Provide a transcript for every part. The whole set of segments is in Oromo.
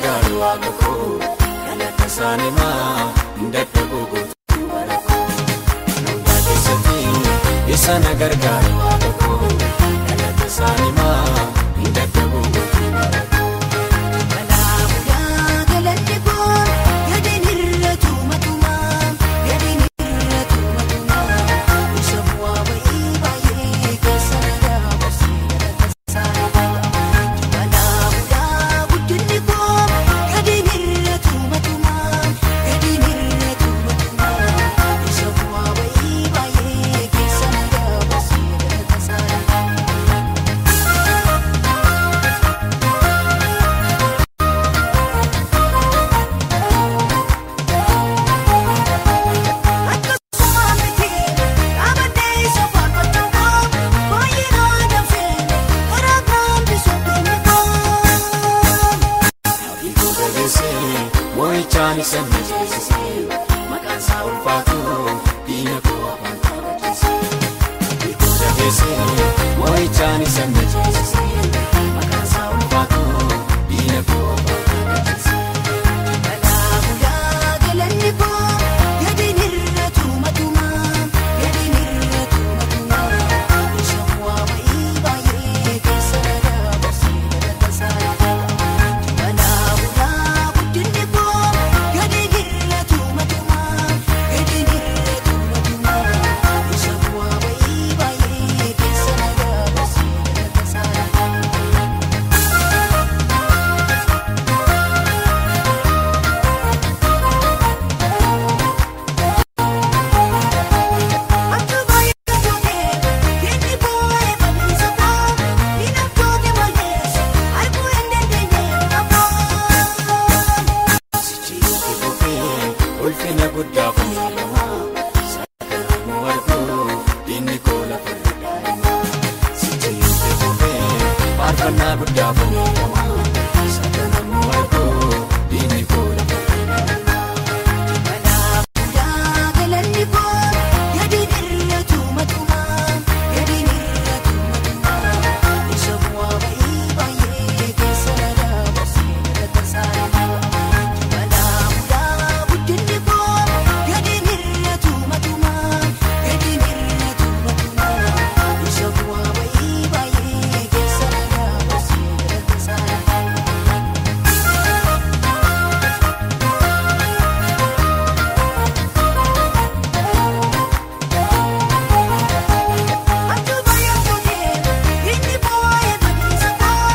gargaaru waaqa koo galata isaanii maa hin dadhabu guutuu bara koo. Hundaa keessatti isa na gargaaru waaqa koo galata isaanii maa hin dadhabu guutuu bara koo. Balaa galanni koo gadiin irra tuumatumaa gadiin irra tuumatumaa isa bu'aa bayii baay'ee keessa na dabarsee galata isaanii. Balaa guddinni koo gadiin irra tuumatumaa gadiin irra tuumatumaa isa bu'aa bayii baay'ee keessa na dabarsee galata isaanii. Akkasuma miti dhaabbatee sofa qotuun baay'ee naannoo karaa gaanfi soddonni koo. Hiikoo jabeessee moo'ichaan isa na ceesisee maqaan isaa ulfaatu diina koo afaan qabachiisee. Hiikoo jabeessee moo'ichaan isa na ceesisee maqaan isaa ulfaatu diina koo afaan qabachiisee. Balaa galanni koo gadiin irra tuumatumaa gadiin irra tuumatumaa isa bu'aa bayii baay'ee keessa na dabarsee galata isaanii. Balaa guddinni koo gadiin irra tuumatumaa gadiin irra tuumatumaa isa bu'aa bayii baay'ee keessa na dabarsee galata isaanii. Akka baay'ee tolee inni bu'ee bal'isa koo inni toote malees arguu hin dandeenye afaan. Sichiitti fufee ulfina guddaa fayyadama saganuu arguu diinni koo lafa irra daa'ima. Sichiitti fufee faarfannaa guddaa fayyadama saganuu arguu diinni koo lafa irra daa'ima. Balaa galanni koo gadiin irra tuumatumaa gadiin irra tuumatumaa isa bu'aa bayii baay'ee keessa na dabarsee galata isaanii. Balaa guddinni koo gadiin irra tuumatumaa gadiin irra tuumatumaa isa bu'aa bayii baay'ee keessa na dabarsee galata isaanii. Akka baay'ee tolee inni bu'ee bal'isa koo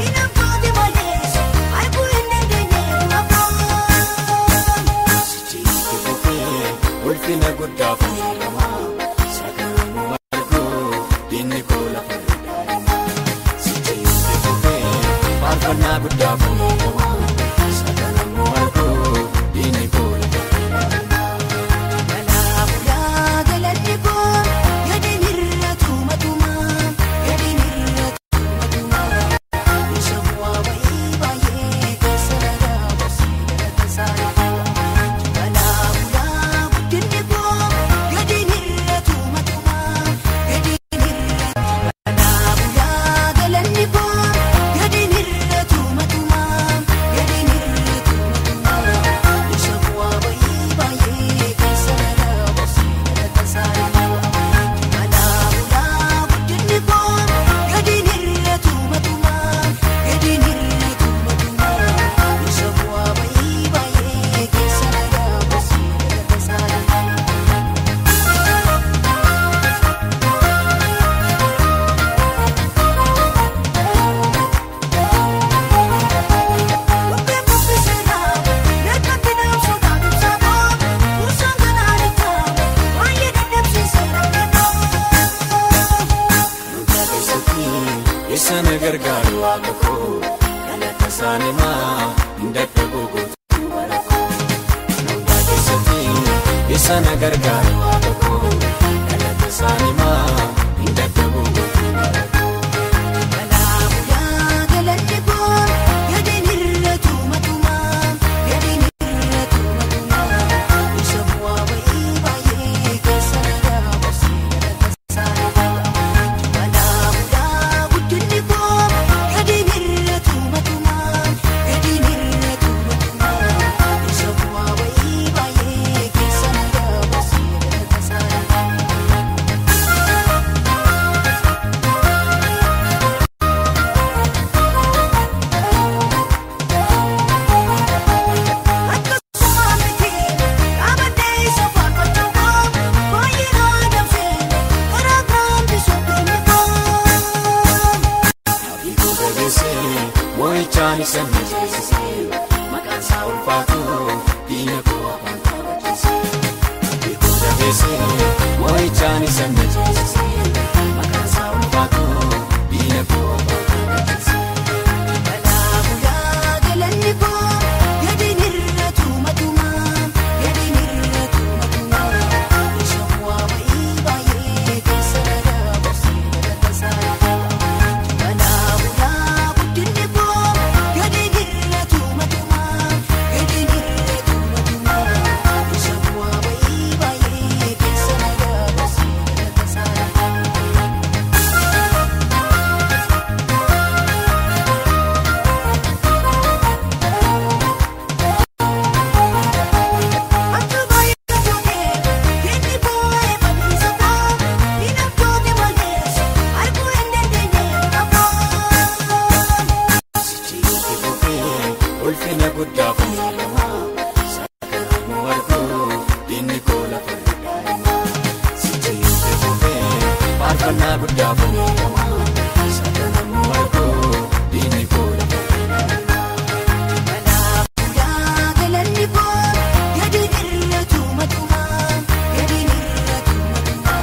inni toote malees arguu hin dandeenye afaan. Sichiitti fufee ulfina guddaa fayyadama saganuu arguu diinni koo lafa irra daa'ima. Sichiitti fufee faarfannaa guddaa fayyadama saganuu arguu diinni koo lafa irra daa'ima. Balaa galanni koo gadiin irra tuumatumaa gadiin irra tuumatumaa isa bu'aa bayii baay'ee keessa na dabarsee galata isaanii. Balaa guddinni koo gadiin irra tuumatumaa gadiin irra. Balaa galanni koo gadiin irra tuumatumaa gadiin irra tuumatumaa isa bu'aa bayii baay'ee keessa na dabarsee galata isaanii. Balaa guddinni koo gadiin irra tuumatumaa gadiin irra tuumatumaa isa bu'aa bayii baay'ee keessa na dabarsee galata isaanii. Bubbeen bubbiseera beekamti namsuudhaan ibsamu kuusaan galaanita baay'ee dadhabsiiseera beekoo. Hundaa keessatti isa na gargaaru waaqa koo galata isaanii maa hin dadhabu guutuu bara koo. Hundaa keessatti isa na gargaaru waaqa koo galata isaanii maa hin dadhabu guutuu bara koo. Balaa galanni koo gadiin irra tuumatumaa gadiin irra tuumatumaa isa bu'aa bayii baay'ee keessa na dabarsee galata isaanii. Balaa guddinni koo gadiin irra. Moo'ichaan isa na ceesise maqaan isaa ulfaatu diina koo afaan qabachiise. Abdii jabeesse moo'ichaan isa na ceesise maqaan isaa ulfaatu diina koo afaan qabachiise. Balaa galanni koo gadi nirra tumatuma gadi nirra tumatuma isa bu'aa bayii baay'ee keessa na dabarsee galata isaa. Balaa guddinni koo gadi nirra tumatuma gadi nirra tumatuma isa bu'aa bayii baay'ee keessa na dabarsee galata isaa. Sichiitti fufee ulfina guddaa fayyadama sakaramu arguu diinni koo lafa irra Sichiitti fufee faarfannaa guddaa fayyadama sakaramu arguu diinni koo lafa irra. Galanni koo gadi nirra tumatuma gadi nirra tumatuma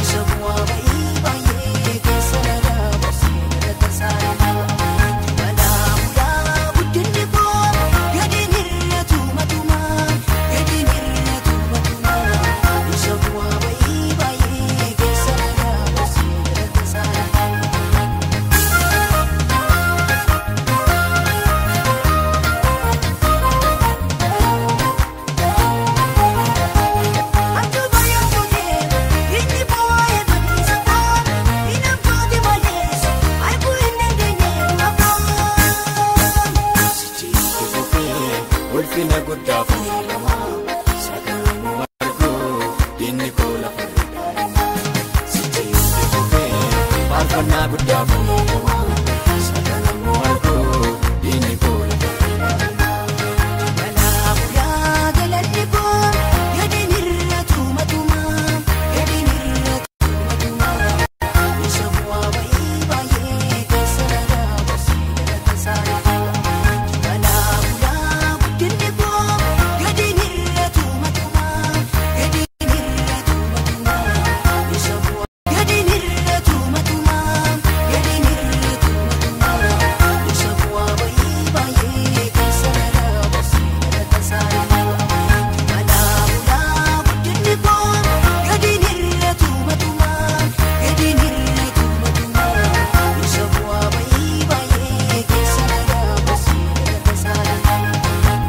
isa bu'aa bayii baay'ee keessa na dabarsee galata isaa. Balaa guddinni koo gadi nirra tumatuma gadi nirra tumatuma isa bu'aa bayii baay'ee keessa na dabarsee galata isaa. Sichiitti fufee ulfina guddaa fayyadama sakaramu arguu diinni koo lafa irra Sichiitti fufee faarfannaa guddaa fayyadama sakaramu arguu diinni koo lafa irra. Galanni koo gadi nirra tumatuma gadi nirra tumatuma isa bu'aa bayii baay'ee keessa na dabarsee galata isaa. Balaa guddinni koo gadi nirra tumatuma gadi nirra tumatuma isa bu'aa gadi nirra tumatuma gadi nirra tumatuma isa bu'aa bayii baay'ee keessa na dabarsee galata isaa. Balaa guddinni koo gadi nirra tumatuma gadi nirra tumatuma isa bu'aa bayii baay'ee keessa na dabarsee galata isaa.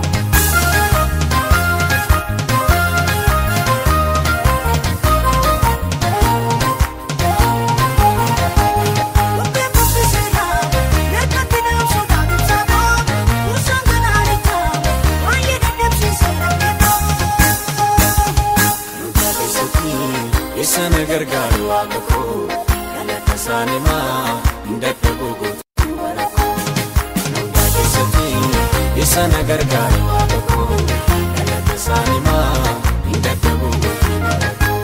Hundaa keessatti isa na gargaaru waaqa koo galata isaan himaa hin dadhabu guutuu bara koo. Hundaa keessatti isa na gargaaru waaqa koo galata isaan himaa hin dadhabu guutuu bara koo.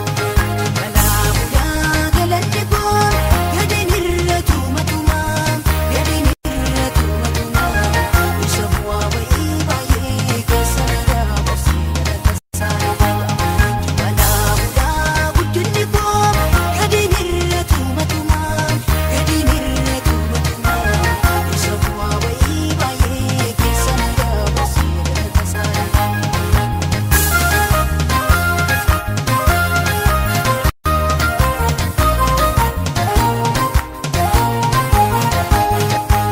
Galanni koo gadi nirra tumatuma gadi nirra tumatuma isa bu'aa bayii baay'ee keessa na dabarsee galata isaa. Balaa guddinni koo gadi nirra tumatuma gadi nirra tumatuma isa bu'aa bayii baay'ee keessa na dabarsee galata isaa.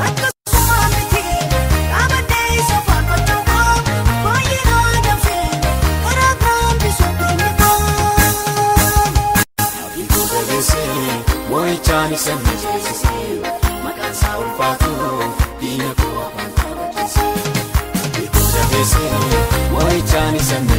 Akkasuma miti dhaabbatee isa faarfachuu koo baay'ee na adamsee karaa biraan bisuutti ni koo. Abdii koo jabeesse moo'ichaan isa na ceesise maqaan isaa ulfaatu diina koo afaan qabachiise. Abdii koo jabeesse moo'ichaan isa na